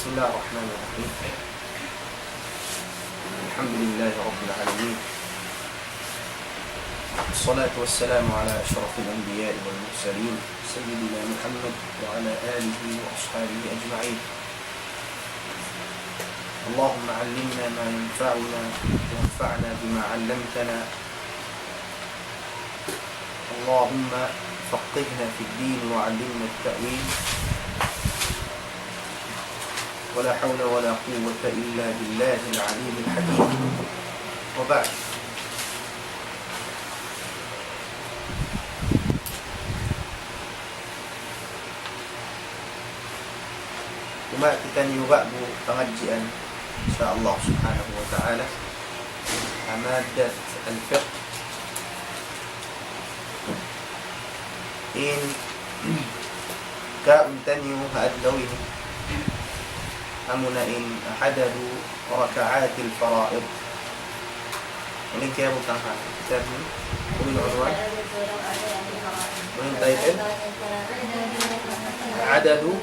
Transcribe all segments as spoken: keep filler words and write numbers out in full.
بسم الله الرحمن الرحيم. الحمد لله رب العالمين. الصلاة والسلام على أشرف الأنبياء والمرسلين سيدنا محمد وعلى آله وأصحابه أجمعين. اللهم علمنا ما ينفعنا وانفعنا بما علمتنا. اللهم فقهنا في الدين وعلمنا التأويل. ولا حول ولا قوة إلا بالله العلي الحكيم. وبعد. Kumawa' kitaniyu ba'gu pangadjian, insya Allah subhanahu wa ta'ala, ha maddat al-fiqh. In kaun taniyu ha adlaw ini, amuna in adadu raka'atil fara'id. Ini kaya butang ha kitab ini. Unu in unwan? Unu in title? Adadu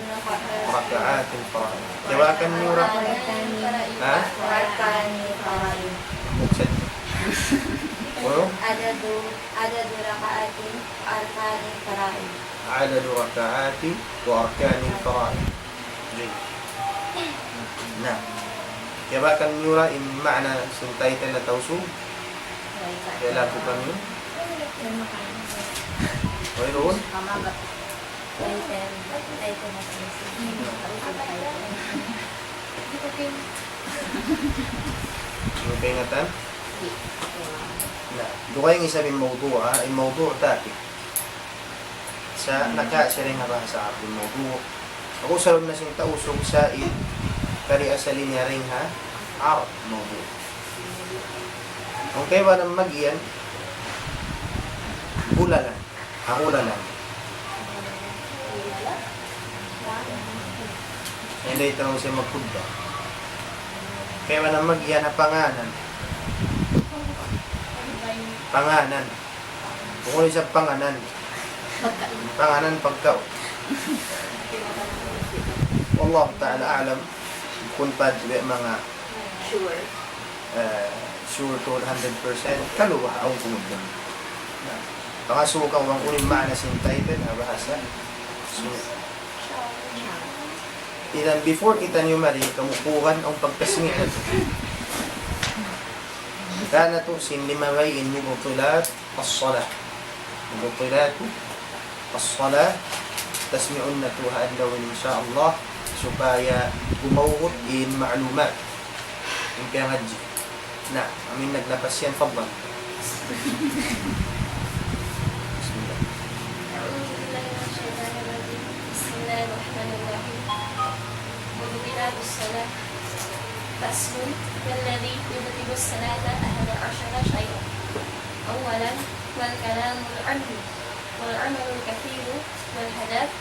raka'atil fara'id. Kiyabakan niyu ra? Ha? Buksan. Unu? Adadu, adadu raka'ati arkanil fara'id. Adadu raka'ati wa arkanil fara'id. Jayyid. Na. Kiyabakan niyu ra in maana sin title ha Tausug? Kiyalaku kami. Wayruun? Title, title na Tausug. Tausug title. Unu kaingatan? Na. Dugaing isab in mawdu', ha? In mawdu' taki. Sa' naka siya dayn ha bahasa Arab in mawdu'. Aku sarun na sin Tausug sa' in kari asal ini dayn ha Arab mawdu'. Bang kaibanan magiyan, bulalan. Ha bulalan. Hindi ito siya magkudba. Kaibanan magiyan ha panganan. Panganan. Bukun isab panganan. Panganan pagkaun. Wallahu ta'ala a'lam. Bukun pa di' manga sure. Eh, sure to one hundred percent. Kalu ba, awn kumudun. Pangasubu kamu bang unu in maana sin title ha bahasa. So, idan before kitaniyu mari kamukuhan ang pagtasngi'. Kana tu sin limabay in mubtilat as-salah. Mubtilat as-salah. Tasmi'un natu' ha adlaw ini, insya Allah, supaya gumawut in ma'lumat. In piyangadji'. Na, amin naglapas yan, fadlan. Bismillah. أعوذ بالله من الشيطان الرجيم. بسم الله الرحمن الرحيم. مبطلات الصلاة. فصل. والذي يبطل الصلاة أحد عشر شيئا. أولا، والكلام العميق، والعمل الكثير، والحدث،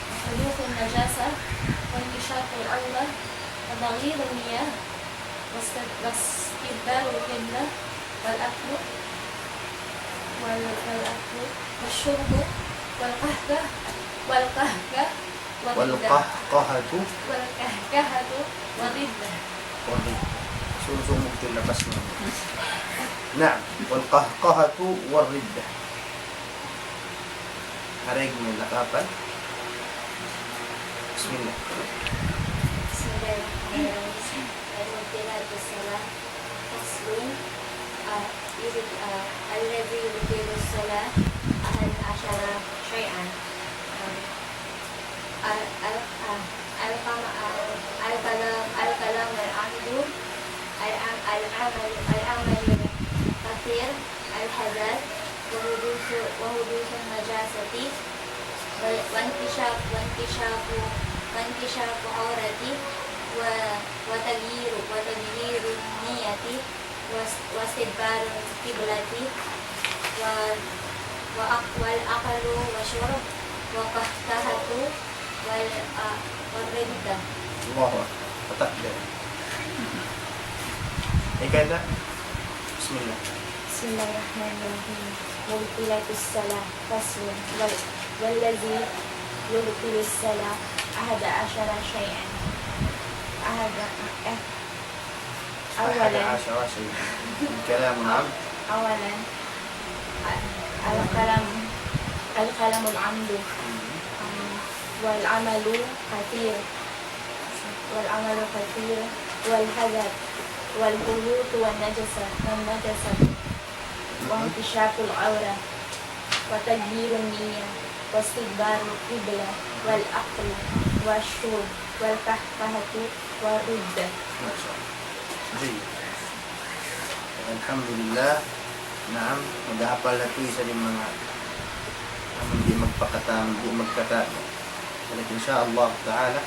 وحدوث النجاسة، وانكشاف العورة، وتغيير المياه، واست-، واستدبار القبلة، والأكل، وال-، والأكل، والشرب، والقهقه-، والقهقه-، والردة. والقهقهة. والقهقهة، والردة. والردة. Sumsum mugtil lapas na. Naam. والقهقهة والردة. Aray, may nakapal. Bismillah. بسم الله الرحمن الرحيم. المبطلات الصلاة. فصل. آه، يبط-، آه، الذي يبطل الصلاة أحد عشر شيئا. آه، ال-، ال-، آه، الكلام، آه، الكلام، الكلام العمد، العم-، العمل، العمل الكثير، الحدث، وحدوث، وحدوث النجاسة، و-، وانكشاف، وانكشاف، وانكشاف عورة، و-، وتغيير، وتغيير النية، واس-، واستدبار القبلة، و-، وأك-، والأكل والشرب، والقهقهة، وال-، آه، والردة. الله أكبر. وتكبير. Ikaw na. Bismillah. بسم الله الرحمن الرحيم. مبطلات الصلاة. فصل. وال-، والذي يبطل الصلاة أحد عشر شيئا. أحد، إيه، أحد أولاً، عشر شيئاً. الكلام العمد. أولاً، الكلام، الكلام العمد. والعمل كثير، والعمل كثير، والحدث، والخلوط، والنجاسة، والنجاسة، وانكشاف العورة، وتكبير النية، واستدبار القبلة، والأكل، والشرب، والقهقهة، والردة. ما شاء الله. جيد. Alhamdulillah. Naam, maghapal na tuud isab in manga, amun di' magpakatan, di' magkatan. Balik, insya Allah ta'ala,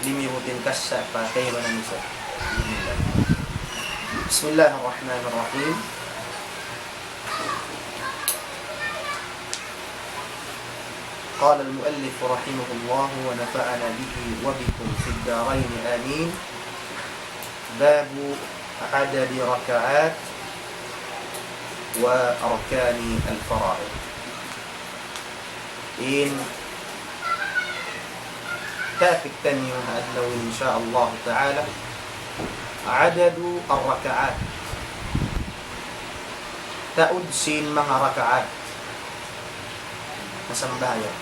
limibutin kasa pa kaibanan isab. بسم الله الرحمن الرحيم. قال المؤلف رحمه الله ونفعنا به وبكم في الدارين آمين. باب عدد ركعات وأركان الفرائض. In topic taniyu ha adlaw ini, insya Allah ta'ala, عدد الركعات. Taud sin manga rakaat ha sambahayang.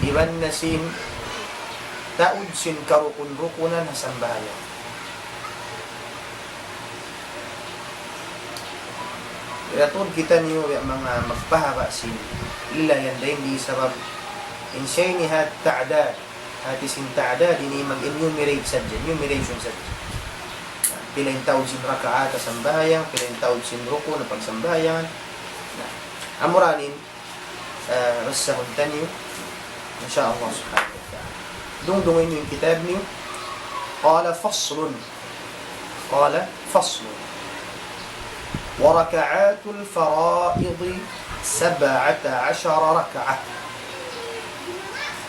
Iban na sin taud sin karukun-rukunan ha sambahayang. Kaya tuud kitaniyu biya' manga magpahaba' sin lilayan dayn di sabab in siya ini ha ta'dad. Hati sin ta'dad ini mag-enumerate sadja, enumeration sadja. Pila in taud sin rakaat ha sambahayang, pila in taud sin rukun ha pagsambahayang. Na, amura ini, eh, basahun taniyu, insya Allah subhanahu wa ta'ala. Dungdunga niyu in kitab niyu. قال فصل. قال فصل. وركعات الفرائض سبعة عشر ركعة.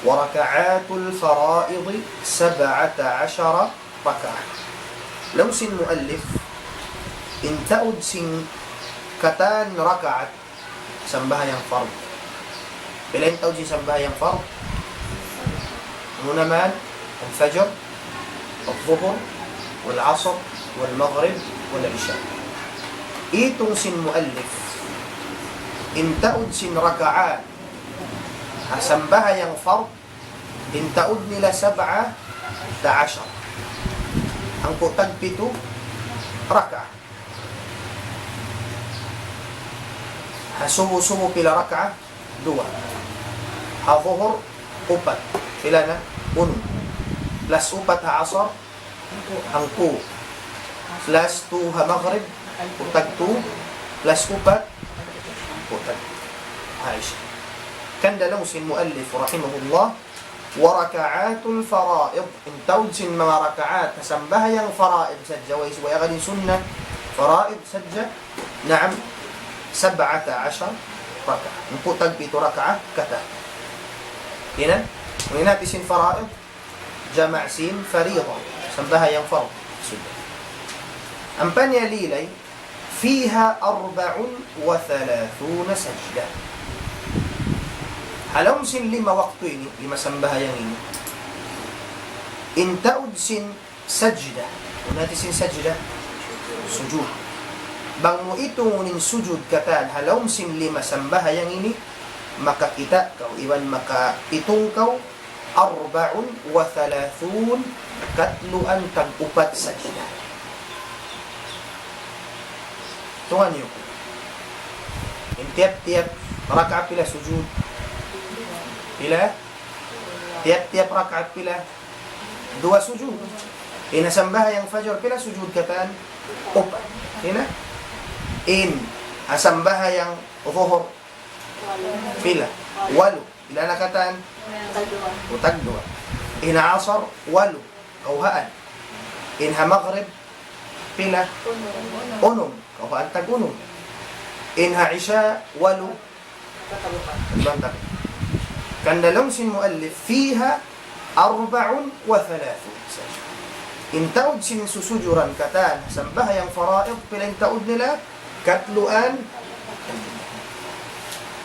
وركعات الفرائض سبعة عشر ركعة. Laung sin muallif, in taud sin katan rakaat sambahayang fard. Pila in taud sin sambahayang fard? Unu na man? Al-fajr, al-zuhur, wal-asr, wal-maghrib, wal-isha. Itung sin muallif, in taud sin rakaat ha sambahayang fard, in taud nila sab'ata ashar. Hangpu' tagpitu rakaat. Ha subu-subu pila rakaat? Duwa. Ha zuhur, upat. Pila na? Unum. Plus upat ha asar, hangpu'. Plus two ha maghrib, hangpu' tagtu. Plus upat, hangpu' tagtu ha isha. Hangkan laung sin muallif rahimahullah, وركعات الفرائض. In taud sin manga rakaat ha sambahayang faraid sadja, way, way agad in sunnat, faraid sadja, naam, سبعة عشر ركعة. Hangpu' tagpitu rakaat katan. Ina, ina hati sin faraid, jama' sin faridah, sambahayang fard. Sudah. Ampa niya lilay, فيها أربع وثلاثون سجدة. Ha lawm sin lima waktu ini, lima sambahayang ini, in taud sin sajda. Unu hati sin sajda? Sujud. Bang mu itungun in sujud katan ha lawm sin lima sambahayang ini, makakita' kaw, iban makaitung kaw, أربع وثلاثون, katluan tag-upat sajda. Tungan niyu. In tiyap-tiyap rakaat pila sujud? Pila? Tiyap-tiyap rakaat pila? Duwa sujud. In ha sambahayang fajar pila sujud katan? Upat. Ina? In ha sambahayang zuhur pila? Walu. Pila na katan? Tagduwa. O, tagduwa. In ha asar, walu. Kawhaan. In ha maghrib, pila? Unum. Kawhaan tag-unum. In ha isha, walu. Tagduwa. Hangkan laung sin muallif, فيها أربع وثلاثون. In taud sin susujuran katan sambahayang faraid, pila in taud nila? Katluan.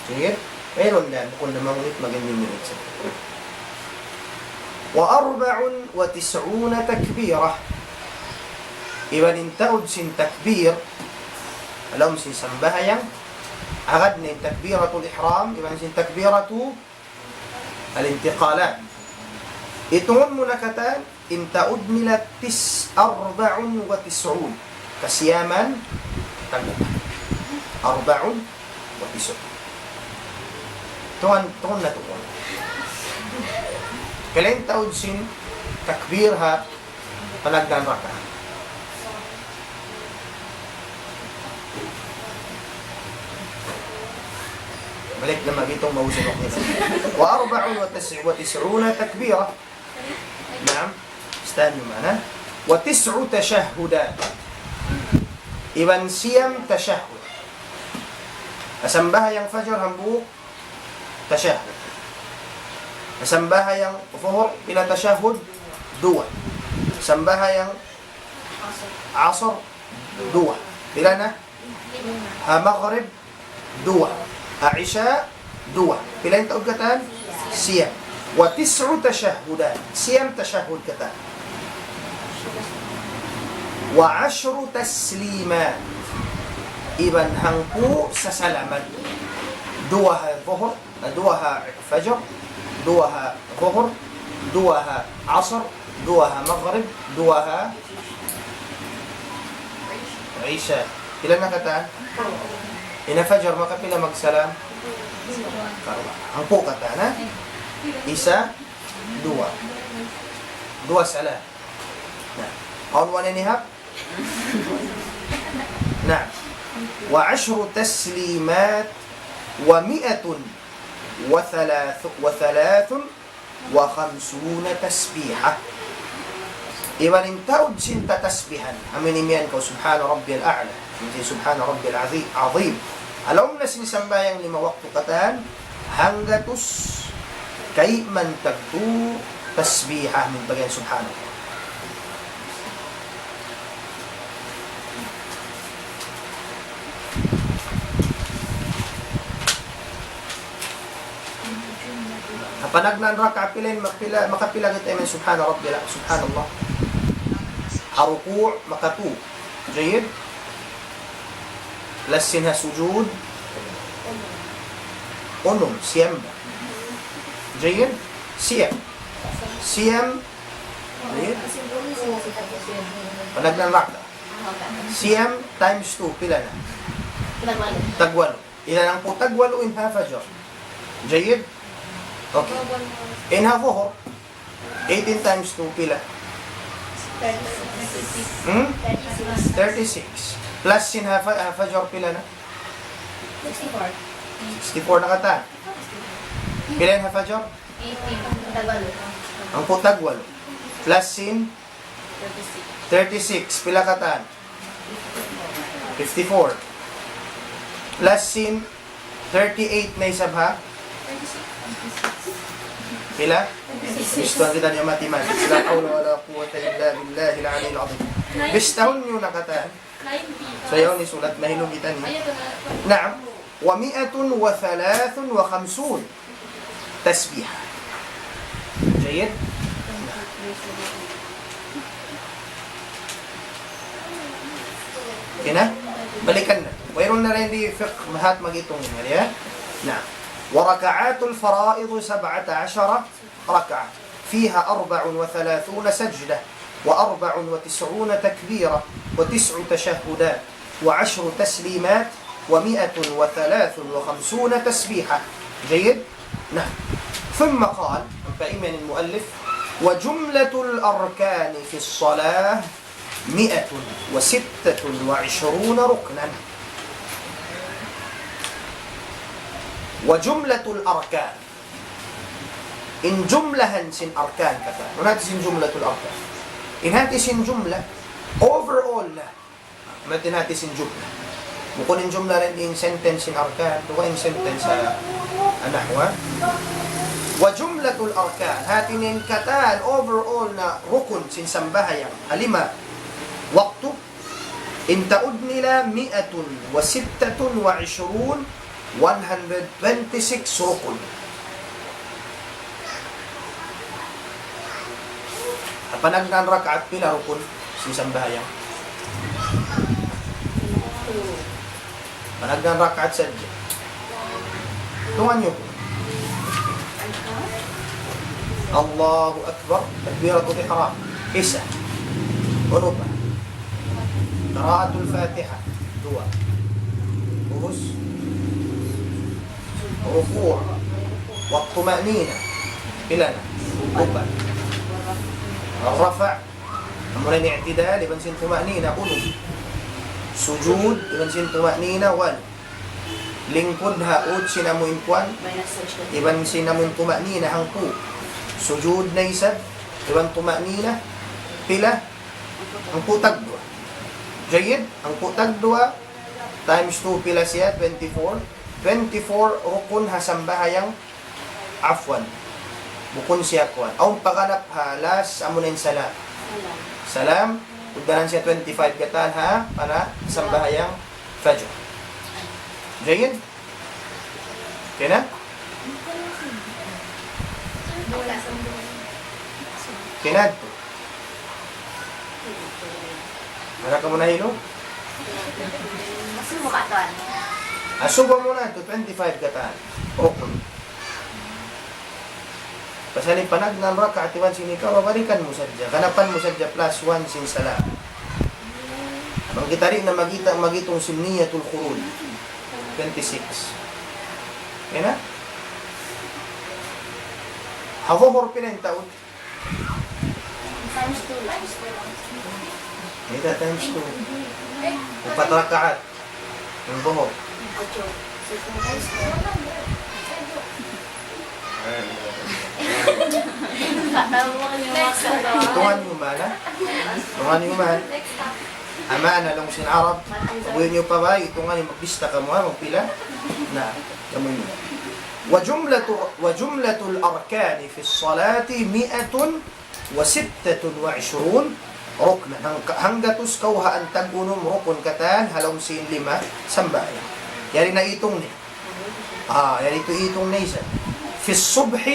Sige. Mayroon na, bukun na mangunit, mag-enumerate sa. وأربع وتسعون تكبيرة. Iban in taud sin takbir, ha lawm sin sambahayang, agad na in takbiratul ihram, iban sin takbiratul intiqalat. Itungun mu na katan, in taud nila tis-, أربع وتسعون. Kasiyaman, tag'upat. أربع وتسعون. Tungun, tungun na tungun. Kalain taud sin takbir ha panagnaan rakaat. Balik na magitung mausunok nila. وأربع وتسع-، وتسعون تكبيرة. Naam. Stand mana? وتسع تشهدات. Iban siyam tashahhud. Sambahayang fajar hambuuk tashahhud. Sambahayang zuhur, pila tashahhud? Duwa. Sambahayang asr, duwa. Pila na? Ha maghrib, duwa. Ha isha, duwa. Pila in taud katan? Siyam. وتسع تشهدات. Siyam tashahhud katan. وعشر تسليمات. Iban hangpu' sasalaman. Duwa ha zuhur, duwa ha fajar, duwa ha zuhur, duwa ha asr, duwa ha maghrib, duwa ha isha. Pila na katan? In ha fajar, makapila magsalam? Karuwa. Hangpu' katan, ha? Isa, duwa. Duwa salam. Na. Awn one and a half? Na. وعشر تسليمات ومائة وثلاث، وثلاث وخمسون تسبيحة. Iban in taud sin tatasbihan, amu in imiyan kaw سبحان ربي الأعلى, amu in سبحان ربي العظيم. Ha lawm na sin sambahayang lima waktu katan, hanggatus kayman tagtū tasbiha amu in pag'iyan subhanallah. Ha panagnaan rakaat pila in, makapila, makapila kita imiyan subhana rabbiyal, subhanallah. Ha ruku' makatū. Jayyid. Plus sin ha sujud. Unum, siyam ba? Jayyid. Siyam. Siyam. Jayyid. Panagnaan rakaat. Siyam times two, pila na? Tagwalu. Iban hangpu' tagwalu in ha fajar. Jayyid? Okay. In ha zuhur, eighteen times two, pila? Hmm? Thirty-six. Plus sin ha fa-, ha fajar, pila na? Sixty-four na katan. Pila in ha fajar? Hangpu' tagwalu. Plus sin thirty-six, pila katan? Fifty-four. Plus sin thirty-eight na isab ha? Pila? Bistuhan kita niyu mathematics. لا حول ولا قوة إلا بالله العلي العظيم. Bistahun niyu na katan. So, yaun in sulat, mahinung kita niya. Naam. ومائة وثلاث وخمسون تسبيحة. Jayyid? Okay na? Balikan na. Wayruun na rin di fiqh, mahat mag-itung na, ya? Na. وركعات الفرائض سبعة عشر ركعة، فيها أربع وثلاثون سجدة، وأربع وتسعون تكبيرة، وتسع تشهدات، وعشر تسليمات، ومائة وثلاث وخمسون تسبيحة. جيد؟ نعم. ثم قال، ampa imiyan in muallif, وجملة الأركان في الصلاة مائة وستة وعشرون ركنا. وجملة الأركان. In jumlahan sin arkan katan. Unu in hati sin jumlatul arkan? In hati sin jumla, overall na. Unu in hati sin jumla? Bukun in jumla dayn ha sentence sin arkan, duwa in sentence ha nahwu. وجملة الأركان. Hati niya in katan, overall na rukun sin sambahayang ha lima waktu. In taud nila مائة وستة وعشرون, one hundred twenty-six rukun. Panagnaan rakaat pila rukun sin sambahayang? Panagnaan rakaat sadja. Tungan niyu. Allahu Akbar, takbiratul ihram. Isa. Unu pa? Qiraatul Fatiha. Duwa. Ubus. Ruku'. Wa tuma'nina. Pila na? Upat. Rafa'. Amuna in i'tidal, iban sin tuma'nina, unum. Sujud, iban sin tuma'nina, walu. Lingkud ha ut sin amu in kuwan, iban sin amu in tuma'nina, hangpu'. Sujud na isab, iban tuma'nina, pila? Hangpu' tagduwa. Jayyid, hangpu' tagduwa, times two pila siya? Twenty-four. Twenty-four rukun ha sambahayang, afwan. Bukun siya kuwan. Awn pa ganap ha last, amuna in salam. Salam. Ugdanan siya twenty-five katan ha, para sambahayang fajr. Jayyid? Okay na? Okay na? Wala' kamu nahilu? Asubu mu na tu, twenty-five katan. Rukun. Pasal in panagnaan rakaat iban sin hikaruwa, balikan mu sadja. Ganapan mu sadja plus one sin salam. Bang kita di' na magita', magitung sin niyatul khuruj. Twenty-six. Okay na? Ha Zuhur pila in taud? Times two. Mayta' times two? Upat rakaat. In Zuhur. Ocho. So, times two. Itungan niyu man, ha? Itungan niyu man. Amana laung sin Arab. Buhi niyu pa ba, itungan niyu, magbista kamu, ha, magpila. Na, kamu ini. وجملة، وجملة الأركان في الصلاة مائة وستة وعشرون ركنا. Hang-, hanggatus kawhaan tag-unum rukun katan ha lawm sin lima sambahayang. Yari na itung niya. Ah, yari itu itung niya isab. في الصبح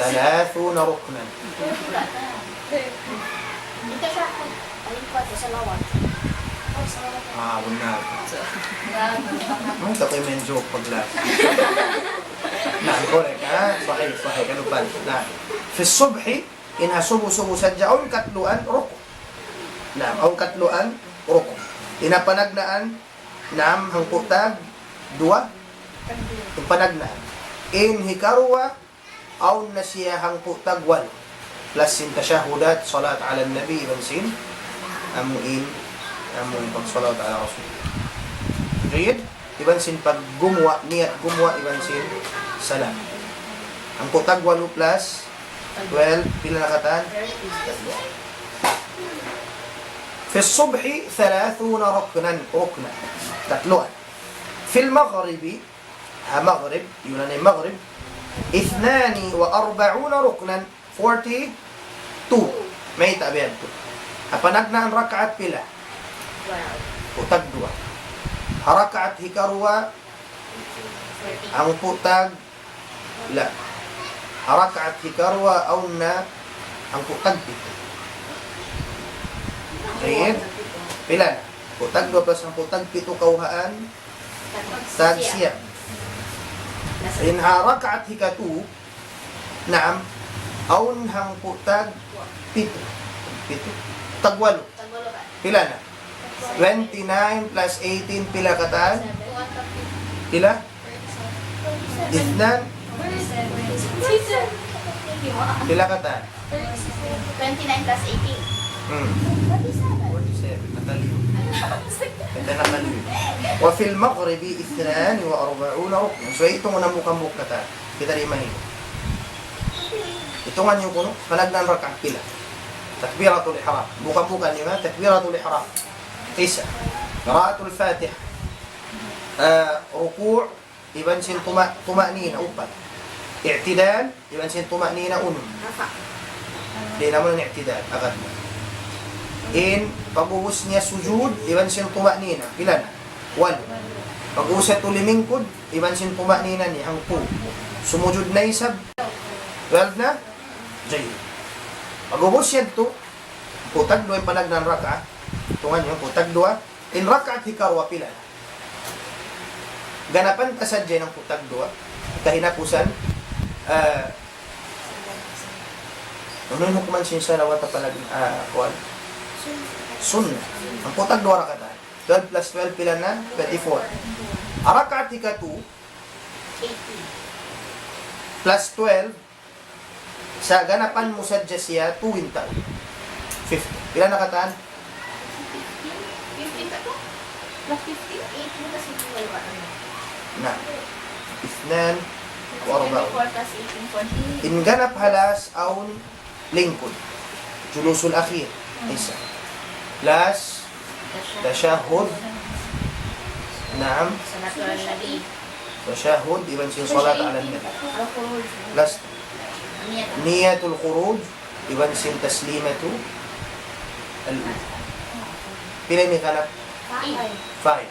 ثلاثون ركنا. Ah, bunnal. Mayta' kaw main joke pagla. Na, correct, ha? Sahih, sahih, kanupan. Na, في الصبح, in ha subu-subu sadja, awn katluan ruku'. Na, awn katluan ruku'. In ha panagnaan, naam, hangpu' tag duwa. In panagnaan. In hikaruwa, awn na siya hangpu' tag walu. Plus sin tashahhudat, salat ala nabi, iban sin amu in, amu in pagsalat ala Rasul. Jayyid? Iban sin paggumuwa', niyat gumuwa', iban sin salam. Hangpu' tag walu plus twelve, pila na katan? في الصبح ثلاثون ركنا، ركنا. Tatluan. في المغرب, ha Maghrib, yun na in Maghrib, اثنان وأربعون ركنا, forty-two. Mayta' biya' yadtu? Ha panagnaan rakaat pila? Hangpu' tag duwa. Ha rakaat hikaruwa, hangpu' tag, la. Ha rakaat hikaruwa, awn na hangpu' tag pitu. Jayyid. Pila na? Hangpu' tag duwa plus hangpu' tag pitu kawhaan tag siyam. In ha rakaat hikatu, naam, awn hangpu' tag pitu. Pitu. Tag walu. Pila na? Twenty-nine plus eighteen, pila katan? Pila? Ithnan? Pila katan? Twenty-nine plus eighteen. Hmm. Forty-seven. Forty-seven. Nakaliw. Kita nakaliw. وفي المغرب اثنان وأربعون ركنا. So, itungan mu hambuuk katan. Kita di' mahinang. Itungan niyu kunu', panagnaan rakaat pila. Takbiratul ihram. Buka-buka niyu na, takbiratul ihram. Isa. Qiraatul Fatiha. Ah, ruku', iban sin tuma-, tuma'nina, upat. I'tidal, iban sin tuma'nina, unum. Rafa'. Di' na amu in i'tidal, agad na. In pag'ubus niya sujud, iban sin tuma'nina, pila na? Walu. Pag'ubus niya limingkud, iban sin tuma'nina niya, hangpu'. Sumujud na isab, twelve na? Jayyid. Pag'ubus yadtu, hangpu' tagduwa in panagnaan rakaat. Tungan niyu, hangpu' tagduwa. In rakaat hikaruwa pila? Ganapan ta sadja in hangpu' tagduwa. Kahinapusan, ah, unu in hukuman sin salawat ha panagnaan, ah, kuwan? Sunnat. Hangpu' tagduwa rakaat. Twelve plus twelve pila na? Twenty-four. Rakaat hikatu, plus twelve, sa' ganapan mu sadja siya, two in ta. Fifteen. Pila na katan? Fifteen. Fifteen ka to? Plus fifteen? Eighteen kasi yung wala na. Na. Ithnan wa arba'un. Twenty-four plus eighteen, forty. In ganap ha last awn lingkud. Julusul akhir. Isa. Plus tashahhud. Naam. Salatul Nabi. Tashahhud, iban sin salat ala nabi. Plus niyatul khuruj, iban sin taslimatu al-ula. Pila ini kanat? Five. Five.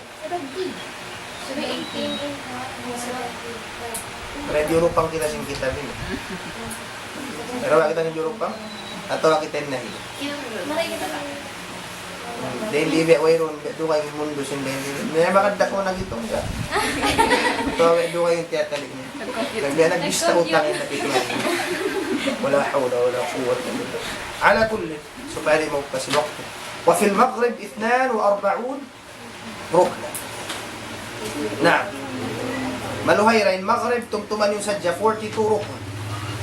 Ready urupang kita sin kitab ini. Pero wa kita nag-urupang? Atawa kita in nahi? Maray kita ka. Dayn di biya' wayruun, biya' dugaing in mundu sin dayn di. May makadda ko na gitong ka. Atawa biya' dugaing in tiyatali niya. Biya' nagbista utang in nakikinig. Wala hawla wala quwwata illa billah. Ala kulli, supaya di' mauppas in waktu. وفي المغرب اثنان وأربعون ركنا. Naam. Maluhay ra in Maghrib, tumtuma niyu sadja, forty-two rukun.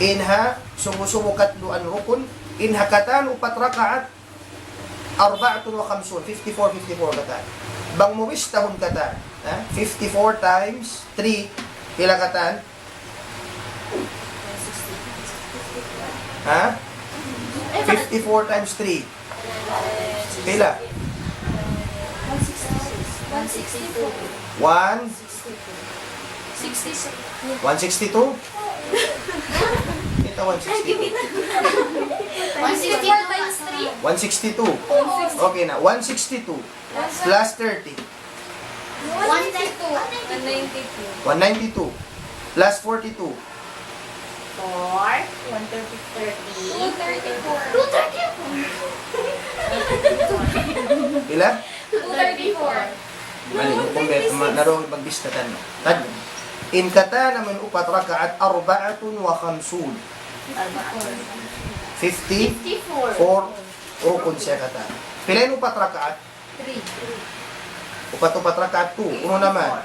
In ha subu-subu katluan rukun, in ha katan upat rakaat, أربعة وخمسون, fifty-four, fifty-four katan. Bang mu bistahun katan, ha? Fifty-four times three, pila katan? Ha? Fifty-four times three. Pila? One sixty-two. One? Sixty-two. One sixty-two? Kita one sixty-two. One sixty-two times three? One sixty-two. Okay na. One sixty-two plus thirty. One ninety-two. One ninety-two. One ninety-two plus forty-two. Four. One thirty-four. Two thirty-four. Two thirty-four. Pila? Two thirty-four. Mali, hukum bet, ma-, narong magbista tanu. Tanu. In katan amun upat rakaat, أربعة وخمسون. Fifty-four. Fifty-four rukun siya katan. Pila in upat rakaat? Three. Upat-upat rakaat tu. Unu naman?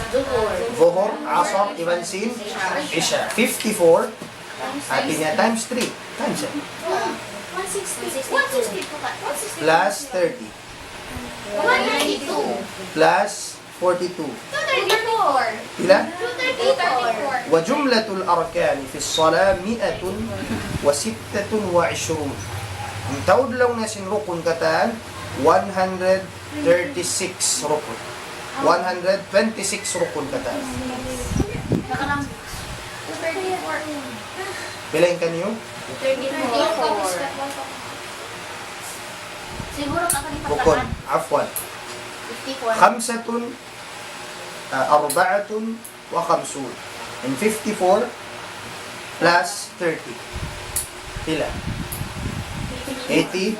Zuhur. Zuhur, Asar, iban sin Isha. Fifty-four. Hati niya times three. Times it. One sixty. One sixty-two. Plus thirty. One ninety-two. Plus forty-two. Two thirty-four. Pila? Two thirty-four. وجملة الأركان في الصلاة مائة وستة وعشرون. In taud laung niya sin rukun katan, one hundred thirty-six rukun. One hundred twenty-six rukun katan. Nakarang. Two thirty-four. Pila in kaniyu? Thirty-four. Siguro kapag Bukun, afwan. Fifty-four. خمسة, ah, أربعة وخمسون. In fifty-four plus thirty. Pila? Eighty?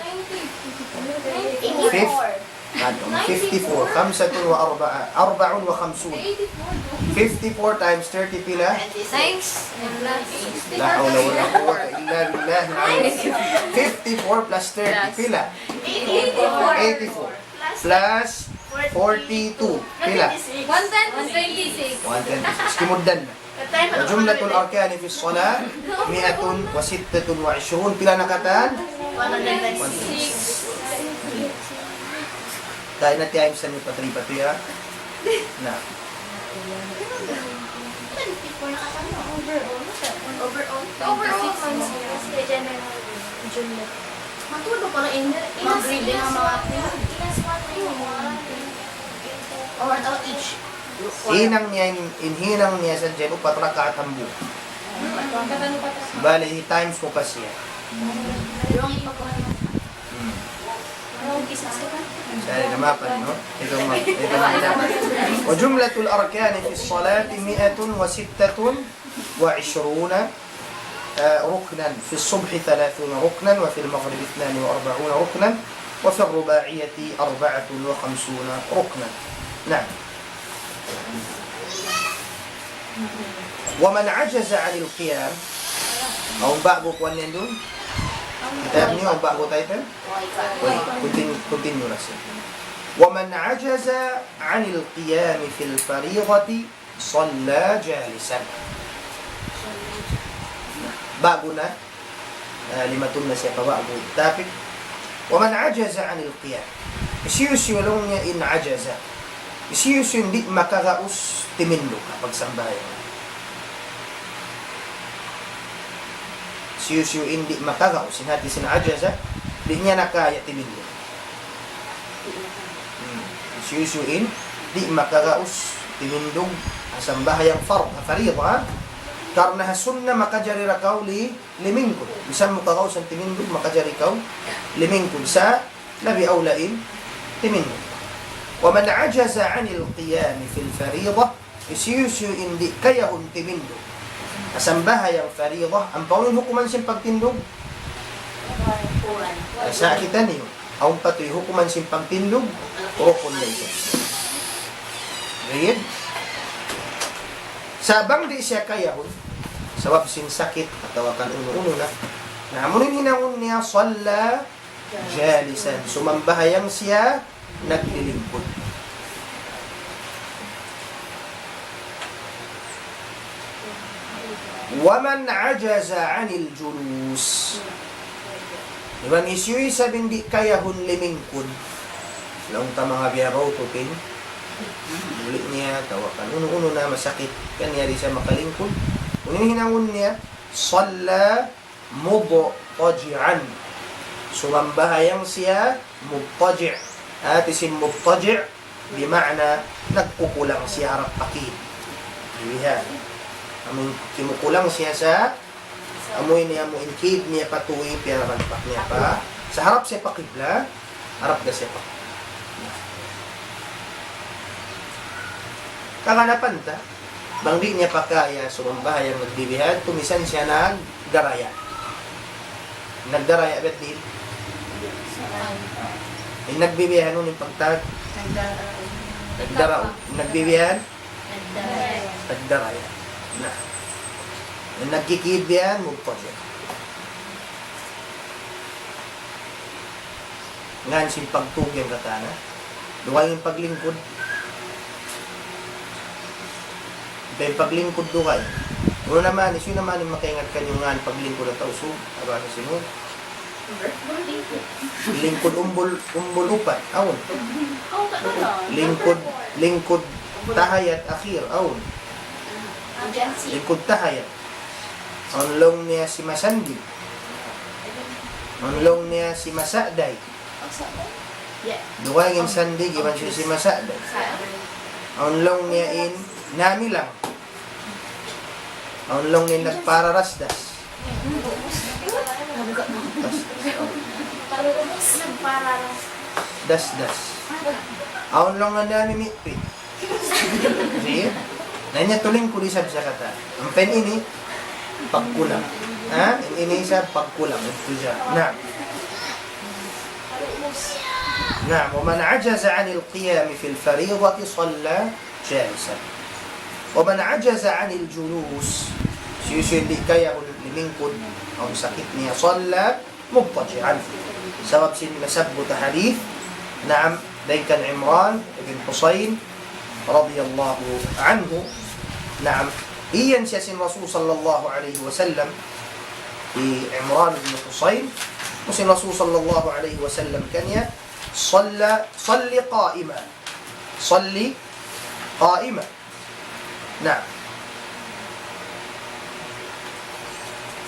Eighty-four. Ano? Fifty-four. خمسة وأربعة، أربع وخمسون. Fifty-four times thirty pila? Times. لا حول ولا قوة إلا بالله العلي العظيم. Fifty-four plus thirty pila? Eighty-four. Eighty-four. Plus forty-two. Pila? One twenty-six. One twenty-six. Kimugdan na. وجملة الأركان في الصلاة مائة وستة وعشرون. Pila na katan? One twenty-six. Tayo na times na yung patri-patri, ha? Na. Overall, overall, man, sila general. Jumlah. Matudo pala in, in a, in a small, in a small room, ah, or, or each. Hinang niya in, in hinang niya sadja in upat rakaat hambuuk. Bali, times mu pa siya. Wrong in pagkuha. Hmm. Wrong in pagkuha. Siya rin namapan, no? Ikaw ma-, ikaw ma-, وجملة الأركان في الصلاة مائة وستة وعشرون آه، ركنا، في الصبح ثلاثون ركنا، وفي المغرب اثنان وأربعون ركنا، وفي الرباعية أربعة وخمسون ركنا. نعم. ومن عجز عن القيام، awn ba'gu kuwan yan duun? Kitab niyu, awn ba'gu title? Wait, continue, continue na siya. ومن عجز عن القيام في الفريضة صلى جالسا. Ba'gu na, ah, limatun na siya pa ba'gu topic. ومن عجز عن القيام. Hisiyu-siyu laung niya in ajaza. Hisiyu-siyu in di' makaraus timindug ha pagsambahayang. Hisiyu-siyu in di' makaraus, in hati sin ajaza, di' niya na kaya timindug. Hmm. Hisiyu-siyu in di' makaraus timindug ha sambahayang fard, ha fariḍa, ha? Karna' ha sunna makajari da kaw li-, limingkud. Misan mu karaus in timindug, makajari kaw limingkud. Sa' labi awla in timindug. ومن عجز عن القيام في الفريضة, hisiyu-siyu in di' kayahun timindug ha sambahayang fariḍa, ampa unu in hukuman sin pagtindug? Sa' kitaniyu, awn pa tuud hukuman sin pagtindug, rukun na isab. Jayyid. Sa' bang di' siya kayahun, sabab sin sakit, atawa kan unu-unu na. Na, amu in hinangun niya, صلى جالسا. Sumambahayang siya naglilingkud. ومن عجز عن الجلوس. Iban hisiyu isab in di' kayahun limingkud. Laung ta manga biya' bautukin. Bulik niya, atawa kan unu-unu na masakit. Kan niya di' siya makalingkud. Unu in hinangun niya, صلى مضطجعا. Sumambahayang siya mudtaji'. Hati sin mudtaji', bima'na nagkukulang siya harap pa kid. Bihan. Amu in kimukulang siya sa, amu ini, amu in kid niya pa tuwi, piyaragpak niya pa. Sa harap siya pa kibla, harap da siya pa. Kaganapan ta, bang di' niya pa kaya sumambahayang nagbibihan, tumisan siya nagdaraya. Nagdaraya, bet din. In nagbibihan, unu in pagtag? Nagdara-, nagdara-, nagbibihan? Nagdaraya. Nagdaraya. Na. In nagkikid bihan, mudtaji'. Ngan sin pagtug yan katan, ha? Dugaing in paglingkud. Dugaing in paglingkud, dugaing. Unu na man, hisiyu na man in makaingat kaniyu ngan paglingkud ha Tausug? Aba, na sinu? Lingkud umbul, umbul upat, awn. Lingkud, lingkud tahiyat akhir, awn. Lingkud tahiyat. Awn laung niya simasandig. Awn laung niya simasa'day. Dugaing in sandig iban sin simasa'day. Awn laung niya in namilang. Awn laung niya in nagpararasdas. Dasdas. Awn laung niya namimipit. Sige. Na, in yadtu lingkud isab siya katan. Ampa in ini, pagkulang. Ha? In ini isab pagkulang. Ito siya. Na. Na, ومن عجز عن القيام في الفريضة صلى جالسا. ومن عجز عن الجلوس. Hisiyu-siyu in di' kaya limingkud, awn sakit niya, صلى مضطجعا. Sabab sin nasabbut ha hadith, naam, dayn kan Imran ibn Husayn radiyallahu anhu, naam, iyan siya sin Rasul sallallahu alayhi wasallam, hi Imran ibn Husayn, amu in Rasul sallallahu alayhi wasallam kaniya, صلى، صل قائما. صل قائما. Naam.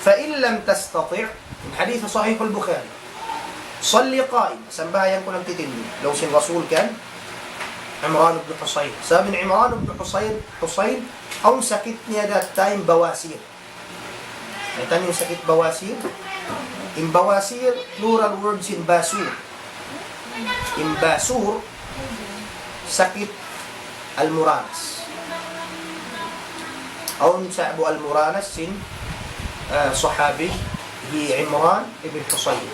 فإن لم تستطع, in hadith sahih al-Bukhari. صل قائما, sambahayang kaw nagtitindug. Laung sin Rasul kan Imran ibn Husayn. Sabab in Imran ibn Husayn, Husayn, awn sakit niya that time, bawasir. Mayta' niyu in sakit bawasir? In bawasir, plural word sin basur. In basur, sakit almuranas. Awn sa'bu almuranas sin ah, sahabi, hi Imran ibn Husayn.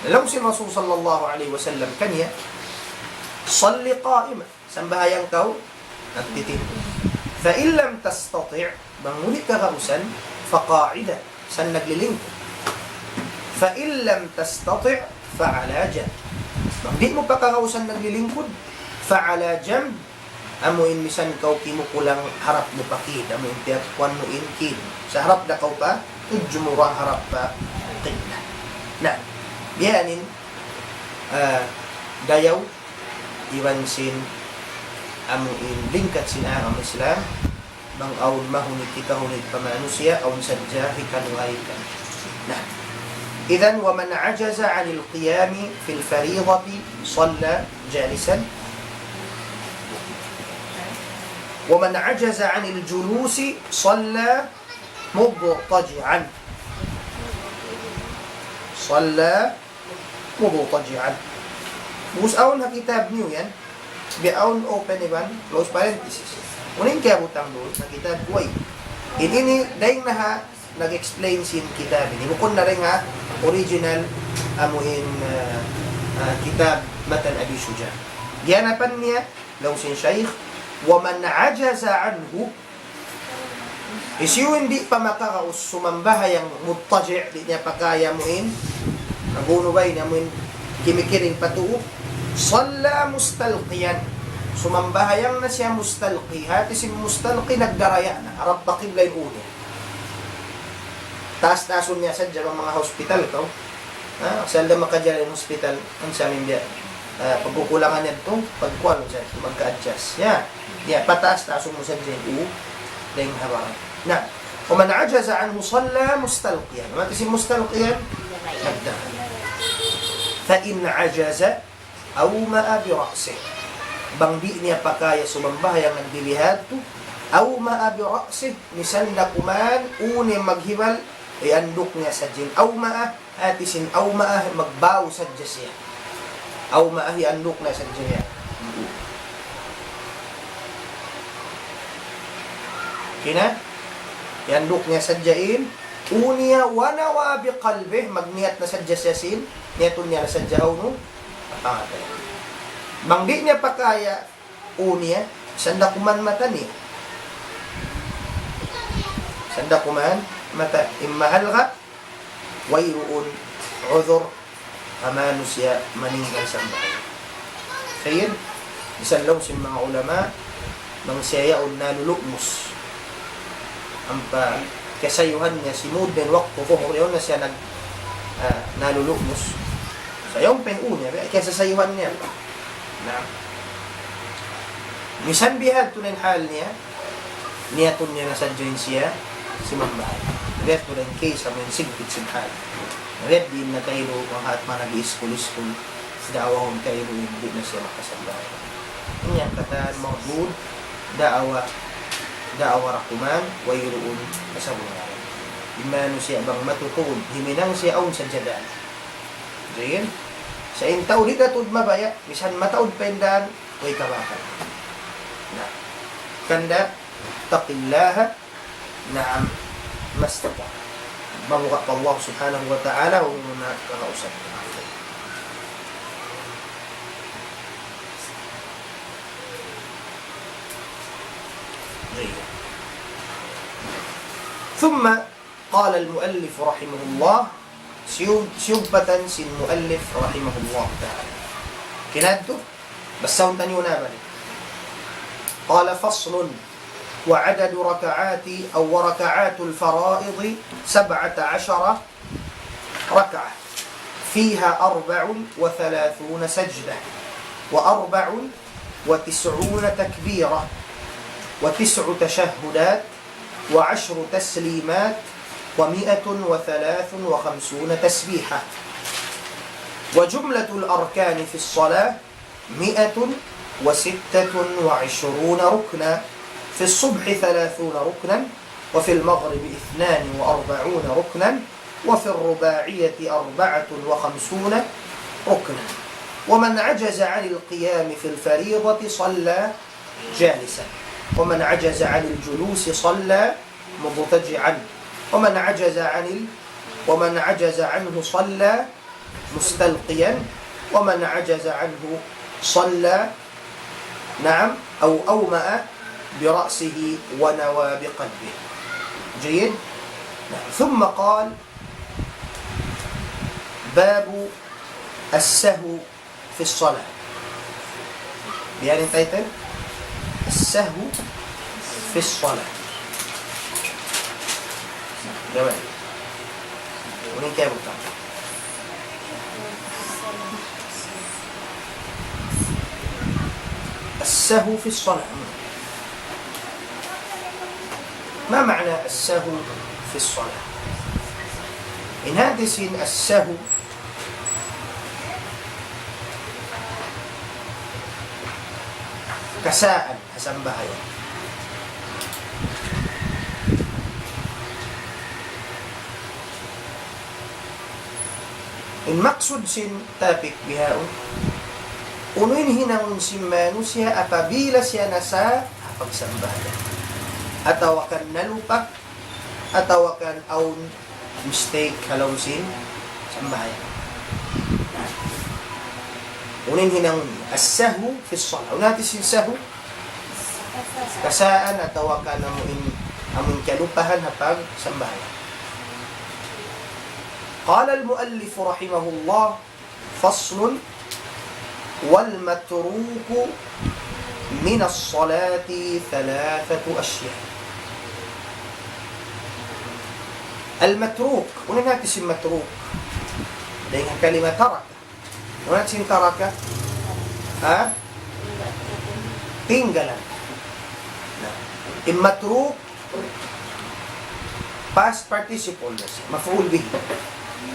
Laung sin Rasul sallallahu alayhi wasallam kaniya, صل قائما, sambahayang kaw nagtitindu'. فإن لم تستطع, bang di' kaw kausan, فقاعدا, sa' naglilingkud. فإن لم تستطع فعلى جنب. Bang di' mu pa kaw kausan naglilingkud, فعلى جنب, amu in misan kaw kimukulang harap mu pa kid, amu in tiyak kuwan mu in kid. Sa' harap da kaw pa, tudju mu ra harap pa qibla. Na, biya' yan in, ah, dayaw, iban sin, amu in lingkat sin agama Islam, bang awn mahunit hikahunit pa manusiya', awn sadja hikanuway kan. Na, إذن ومن عجز عن القيام في الفريضة صلى جالسا، ومن عجز عن الجلوس صلى مضطجعا. صلى مضطجعا. Ubus awn ha kitab niyu yan, biya' awn open iban close parenthesis. Unu in kiyabutang duun ha kitab way. In ini, dayn na ha nag-explain sin kitab ini. Bukun na dayn ha original amu in, ah, ah, kitab Matan Abi Shuja. Giyanapan niya, laung sin Shaykh, ومن عجز عنه, hisiyu in di' pa makaraug sumambahayang mudtaji', di' niya pa kaya amu in, nag-unu ba ini, amu in kimikiring pa tuu, صلى مستلقيا. Sumambahayang na siya mustalqi. Hati sin mustalqi, nagdaraya na. Harap pa qibla in ū niya. Taas-taasun niya sadja, manga hospital kaw. Ha? Asal da makajari in hospital, in sa amin biya', ah, pagkukulangan niya tu, pagkuwan sa, magka-adjust. Ya. Ya, pataas-taasun mu sadja in ū, dayn ha baba. Na, ومن عجز عنه صلى مستلقيا. Mati sin mustalqiyan, nagda. فإن عجز أومأ برأسه. Bang di' niya pa kaya sumambahayang nagdilihad tu, أومأ برأسه, misan da kuman ū niya maghibal, ianduk niya sadja in أومأ, hati sin أومأ, magbaw sadja siya. أومأ, ianduk niya sadja siya. Kina, ianduk niya sadja in ū niya, ونوى بقلبه, magniyat na sadja siya sin, niyatun niya na sadja unu, ah, bang di' niya pa kaya ū niya, misan da kuman mata niya. Misan da kuman mata, imma halga', wayruun udhur, ha manusiya' maninggal sambahayang. Sa' yan, misan laung sin manga ulama, bang siya yaun nalulumus. Ampa kasayuhan niya simud in waktu duhur, yaun na siya nag-, ah, nalulumus. Sa' yaun pa in ū niya, kiyasasayuhan niya. Na, misan bihadtu na in hal niya, niyatun niya na sadja in siya simambahayang. Bihadtu na in case, amu in sigpit sin hal. Bihadtu in nakailu, manga hat man nag-iskul-iskul, da'wahun kailu, di' na siya makasambahayang. In yan katan mardud, da'wa, da'wa ra kuman, wayruun kasabunnalan. In manusiya' bang matutuud, himinang siya awn sadja dān. Jayil? Sa' in tau di' da tuud mabaya', misan mataud pa in dān, way kabakal. Na, hangkan da, اتق الله, naam, ما استطعت. Mabuga' pa Allah Subhanahu wa Ta'ala, huwag mu na kakausap. Jayil. ثم قال المؤلف رحمه الله, siyug-, siyugpatan sin muallif rahimahullah ta'ala. Kinadtu, basahun taniyu na balik. قال: فصل، وعدد ركعات أو وركعات الفرائض سبعة عشر ركعة، فيها أربع وثلاثون سجدة، وأربع وتسعون تكبيرة، وتسع تشهدات، وعشر تسليمات، ومائة وثلاث وخمسون تسبيحة. وجملة الأركان في الصلاة مائة وستة وعشرون ركنا، في الصبح ثلاثون ركنا، وفي المغرب اثنان وأربعون ركنا، وفي الرباعية أربعة وخمسون ركنا. ومن عجز عن القيام في الفريضة صلى جالسا، ومن عجز عن الجلوس صلى مضطجعا، ومن عجز عن ال-، ومن عجز عنه صلى مستلقيا، ومن عجز عنه صلى، نعم، أو أومأ برأسه ونوى بقلبه. جيد؟ نعم. ثم قال: باب السهو في الصلاة. Biya' diin in title? السهو في الصلاة. Jawab. Unu in kiyabutang? السهو في الصلاة. ما معنى السهو في الصلاة؟ In hati sin السهو, kasaan ha sambahayang. In maksud sin topic bihaun, unu in hinangun sin manusiya' apabila siya nasa' ha pagsambahayang, atawa kan nalupa, atawa kan awn mistake ha lawm sin sambahayang. Unu in hinangun السهو في الصلاة. Unu in hati sin sahw? Kasaan atawa kan amu in, amu in kalupahan ha pagsambahayang. قال المؤلف رحمه الله: فصل: والمتروك من الصلاة ثلاثة أشياء. المتروك, unu in hati sin matruk? Dayn ha kalima taraka. Unu in hati sin taraka? Ha? Tinggalan. Na, in matruk, past participle na siya, maf'ul bihi.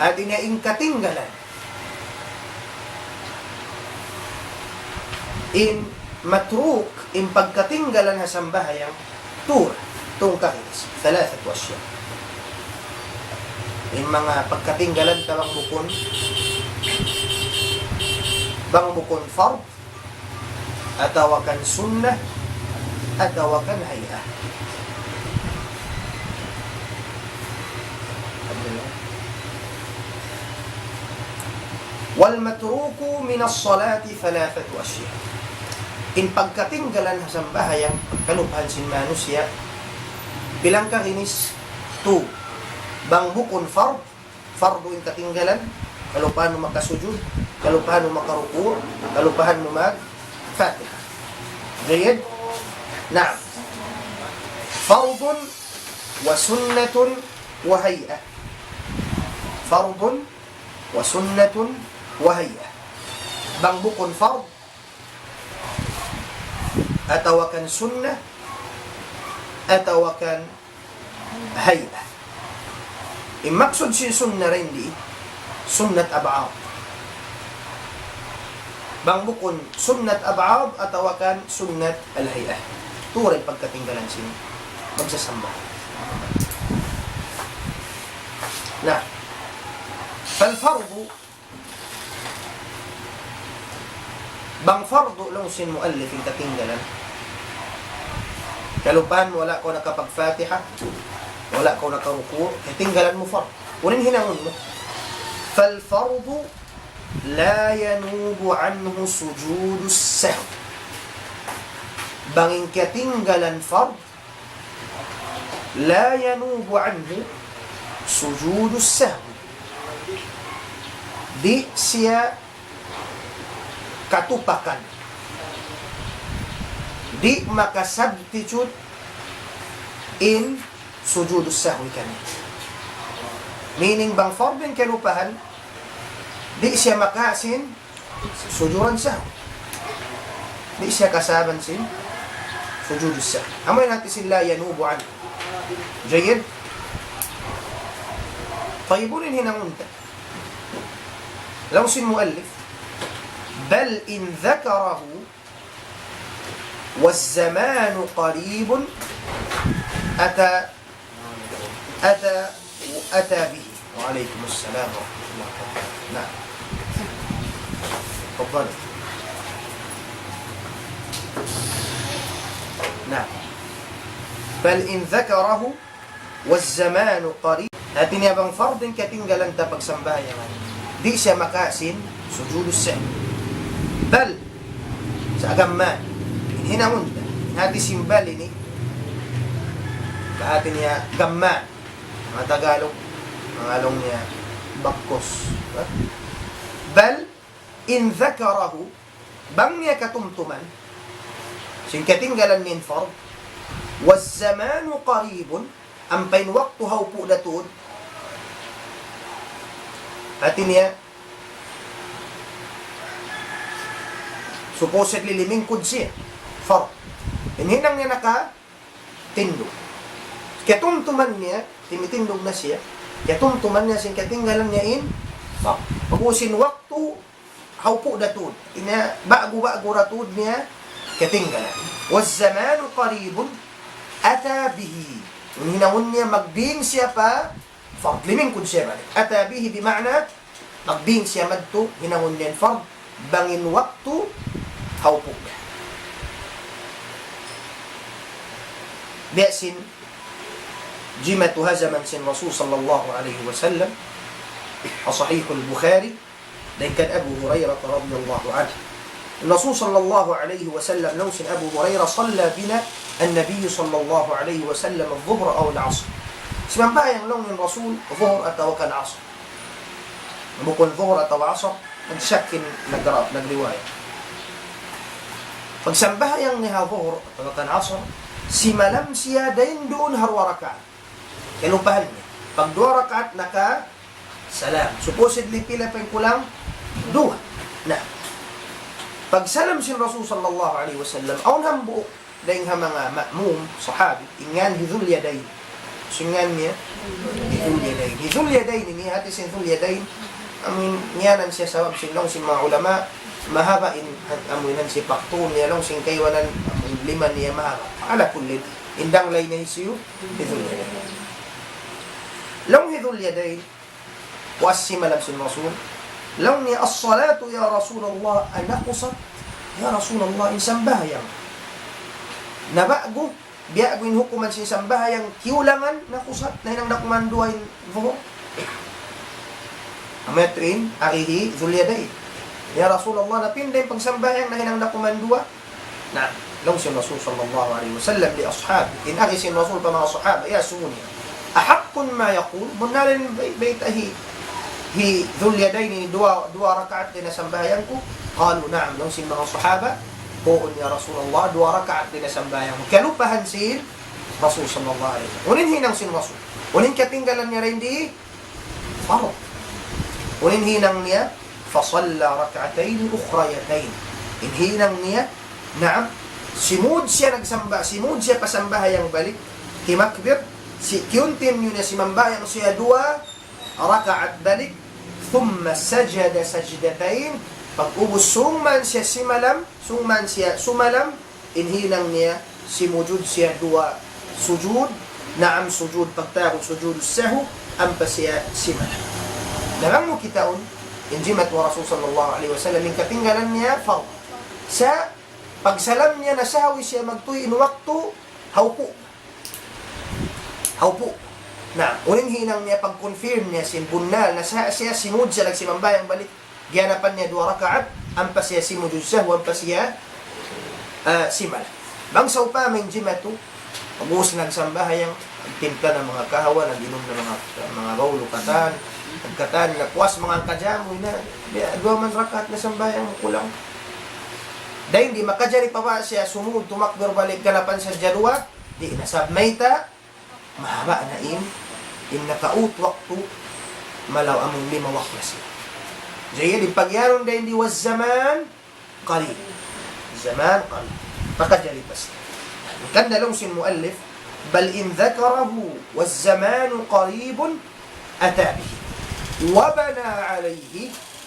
Hati niya in katinggalan. In matruk, in pagkatinggalan ha sambahayang, tu, tungkal, ثلاثة أشياء. In manga pagkatinggalan ta bang bukun, bang bukun fard, atawa kan sunnah, atawa kan hay'ah. والمتروك من الصلاة ثلاثة أشياء. In pagkatinggalan ha sambahayang, kalupahan sin manusiya', bilang kaginis, tu, bang bukun fard, fardu in katinggalan, kalupahan mu makasujud, kalupahan mu makaruku', kalupahan mu mag-Fatiha. Jayyid? Naam. فرض وسنة وهيئة. فرض وسنة وهيئة. Bang bukun fard, atawa kan sunnah, atawa kan hay'ah. In maksud sin sunnah dayn di, sunnat ab'ad. Bang bukun sunnat ab'ad atawa kan sunnat al-hay'ah. Tu ra in pagkatinggalan sin magsasambahayang. Na, فالفرض, bang fardu laung sin muallif in katinggalan. Kalupahan mu wala' kaw nakapag-Fatiha, wala' kaw nakaruku', katinggalan mu fard. Unu in hinangun mu? فالفرض لا ينوب عنه سجود السهو. Bang in katinggalan fard, لا ينوب عنه سجود السهو. Di' siya katupakan. Di' maka-substitute in sujudus sahwi kaniya. Meaning, bang fard in kalupahan, di' siya makawa' sin sujuran sahwi. Di' siya kasaban sin sujudus sahwi. Amu yan in hati sin لا ينوب عنه. Jayyid? Tayyib, unu in hinangun ta? Laung sin muallif, بل إن ذكره والزمان قريب أتى، أتى، أتى به. وعليكم السلام ورحمة الله وبركاته. نعم. تفضل. نعم. بل إن ذكره والزمان قريب. Hati niya bang fard in katinggalan ta pagsambahayangan, di' siya makasujud sahwi. Bal, sa' gamman. Hinangun ta. Hati sin bal ini, hati niya gamman. Manga Tagalog, manga laung niya bakkus. Ha? Bal, in dhakarahu, bang niya katumtuman sin katinggalan niya in fard, والزمان قريب, ampa in waktu hawpu' da tuud. Hati niya, supposedly limingkud siya, fard. In hinang niya nakatindug. Katumtuman niya, timitindug na siya. Katumtuman niya sin katinggalan niya in fard. Pag-ubus in waktu hawpu' da tuud. Ina, ba'gu-ba'gu da tuud niya katinggalan. والزمان قريب أتى به. In hinangun niya magbing siya pa fard, limingkud siya balik. أتى به بمعنى magbing siya madtu, hinangun niya in fard, bang in waktu hawpu' da. Biya' sin jimatu ha jaman sin Rasul sallallahu alayhi wasallam, ha Sahihul Bukhari, dayn kan Abu Hurairah radiyallahu anhu. Rasul sallallahu alayhi wasallam, laung sin Abu Hurairah, صلى بنا النبي صلى الله عليه وسلم الظهر أو العصر. Simambahayang laung in Rasul, Zuhur atawa kan Asr. Bukun Zuhur atawa Asr, nagshak in nagra-, nagriwayat. Pagsambahayang niya ha Zuhur atawa kan Asr, simalam siya dayn duun ha duwa rakaat. Kalupahan niya. Pag duwa rakaat nakasalam. Supposedly pila pa in kulang? Duwa. Na, pagsalam sin Rasul sallallahu alayhi wasallam, awn hambuuk dayn ha manga ma'mum, sahabi, in ngan hi Dhul Yadayn. Hisiyu in ngan niya? Hi Dhul Yadayn. Hi Dhul Yadayn ini, hati sin Dhul Yadayn, amuin ngiyanan siya sabab sin laung sin manga ulama, mahaba' in, amuin, hisiyu in pagtuun niya, laung sin kaibanan, amuin lima niya mahaba'. Ala kullin, in danglay niya hisiyu? Hi Dhul Yadayn. Laung hi Dhul Yadayn, puas simalam sin Rasul. Laung niya, الصلاة يا رسول الله أنقصت؟ Ya Rasulullah, in sambahayang naba'gu, biya'gu in hukuman sin sambahayang kiyulangan, نقصت, nahinang da kuman duwa in Zuhur. Amu yadtu in agi hi Dhul Yadayn. Ya Rasulullah, napinda in pagsambahayang, nahinang da kuman duwa. Na, laung sin Rasul sallallahu alayhi wasallam li ashabi, in agi sin Rasul pa manga sahaba, iyasubu niya, أحق ما يقول, bunnal in bay-, bayta' hi, hi Dhul Yadayn ini duwa, duwa rakaat da in sambahayang ku? قالوا نعم, laung sin manga sahaba, huun ya Rasulullah, duwa rakaat da in sambahayang mu. Kalupahan sin Rasul sallallahu alayhi wasallam. Unu in hinang sin Rasul? Unu in katinggalan niya dayn di fard? Unu in hinang niya? فصلى ركعتين أخريتين. In hinang niya, naam, simud siya nagsamba-, simud siya pa sambahayang balik, kimakbir, si-, kiyuntinyu niya simambahayang siya duwa rakaat balik, ثم سجد سجدتين, pag-ubus sumūng siya simalam, sumūng siya sumalam, in hinang niya, simujud siya duwa sujud, naam, sujud pagtawagun sujud sahwi, ampa siya simalam. Na bang mu kitaun, in jimatu ha Rasul sallallahu alayhi wasallam, in katinggalan niya fard. Sa' pagsalam niya, nasahwi siya magtuy in waktu, hawpu'. Hawpu'. Na, unu in hinang niya, pag-confirm niya sin bunnal, nasa-, siya simud siya nagsambahayang balik. Giyanapan niya duwa rakaat, ampa siya simujud sahwi, ampa siya, ah, simalam. Bang sawpama in jimatu, pag-ubus nagsambahayang, nagtimpla na manga kahawa, nag-inum na manga, manga bawlu katan, nagkatan, na puas manga kajamu, na, biya', duwa man rakaat na sambahayang kulang. Dayn di makajari pa ba siya sumud, tumakbir balik, ganapan sadja duwa, di' na, sabab mayta', mahaba' na in, in nakaut waktu, malaw amun lima waktu na siya. Jadi, in pagiyanun dayn di والزمان قريب. Zaman qarib. Makajari pa siya. Hangkan laung sin muallif, بل إن ذكره والزمان قريب أتى به وبنى عليه.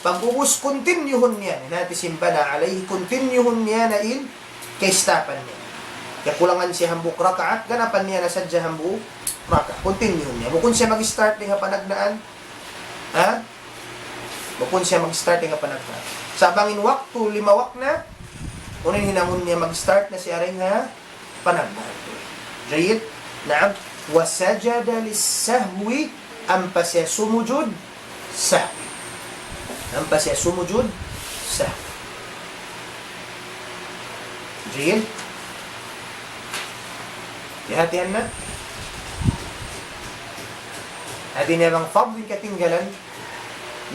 Pag-ubus, continue-hun niya. Hati sin بنى عليه, continue-hun niya na in kaistapan niya. Kakulangan siya hambuuk rakaat, ganapan niya na sadja hambuuk rakaat. Continue-hun niya. Bukun siya mag-start dayn ha panagnaan. Ha? Bukun siya mag-start dayn ha panagnaan. Sa' bang in waktu lima waktu na, unu in hinangun niya, mag-start na siya dayn ha panagnaan. Jayyid? Naam. وسجد للسهو, ampa siya sumujud sahwi. Ampa siya sumujud sahwi. Jayyid. Hati-hatihan na. Hati niya bang fard in katinggalan,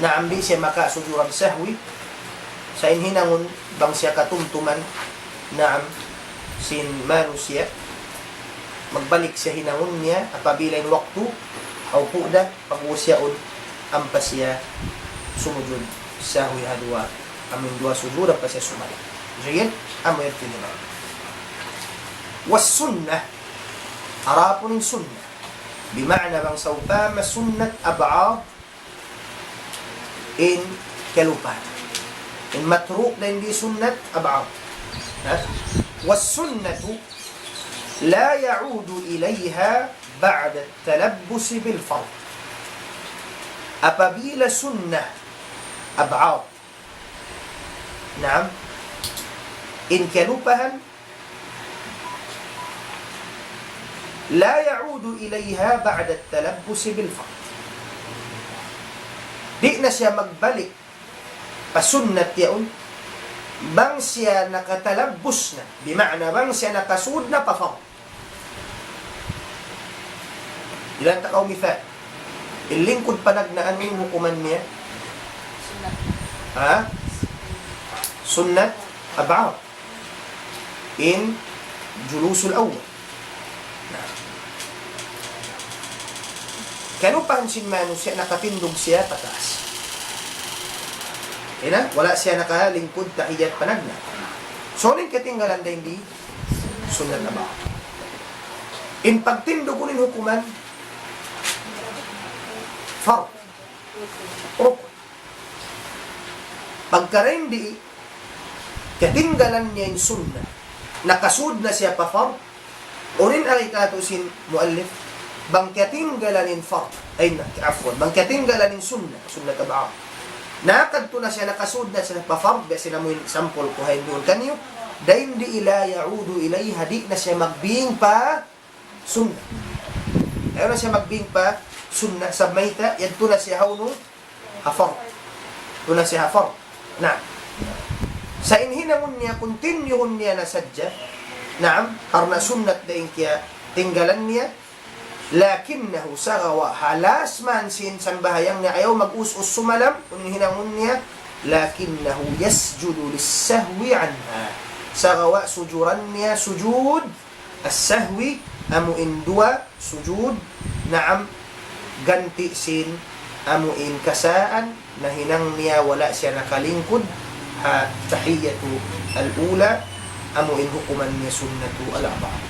naam, di' siya makasujuran sahwi. Sa' in hinangun bang siya katumtuman, naam, sin manusiya', magbalik siya hinangun niya apabila in waktu, aw pu'da, pag'ubus yaun, ampa siya sumujud sahwi ha duwa, amu in duwa sujud, ampa siya sumalam. Jayyid, amu yan tiniman. والسنة, adapun in sunnat, bima'na bang sawpama sunnat ab'ad, in kalupahan. In matruk dayn di sunnat ab'ad. Ha? والسنة لا يعود إليها بعد التلبس بالفرض. Apabila sunnat ab'ad, naam, in kalupahan, لا يعود إليها بعد التلبس بالفرض. Di' na siya magbalik pa sunnat yaun, bang siya nakatalabbus na, bima'na bang siya nakasud na pa fard. Dihilan ta kaw misal. In lingkud panagnaan, unu in hukuman niya? Sunnat. Ha? Sunnat ab'ad. In julusul awwal. Na. Kalupahan sin manusiya', nakatindug siya pataas. Ina, wala' siya nakalingkud tahiyat panagnaan. So, unu in katinggalan dayn di? Sunnat ab'ad. In pagtindug, unu in hukuman? Fard. Rukun. Pagka dayn di, katinggalan niya in sunnat, nakasud na siya pa fard, unu in agi katu' sin muallif, bang katinggalan in fard, ay na, afwan, bang katinggalan in sunnat, sunnat ab'ad. Nakadtu na siya, nakasud na siya pa fard, biya' sin amu in sampul ku ha yan duun kaniyu, dayn di لا يعود إليها, di' na siya magbing pa sunnat. Ayaw na siya magbing pa sunnat, sabab mayta', yadtu na siya ha unu, ha fard. Yadtu na siya ha fard. Na. Sa' in hinangun niya, continue niya na sadja. Naam, karna' sunnat da in kiyatinggalan niya. لكنه, sagawa' ha last man sin sambahayang niya, ayaw mag-us-us sumalam, unu in hinangun niya, لكنه يسجد للسهو عنها. Sagawa' sujuran niya sujud as-sahwi, amu in duwa sujud, naam, ganti' sin amu in kasaan, nahinang niya wala' siya nakalingkud ha tahiyatul ula, amu in hukuman niya sunnatul ab'ad.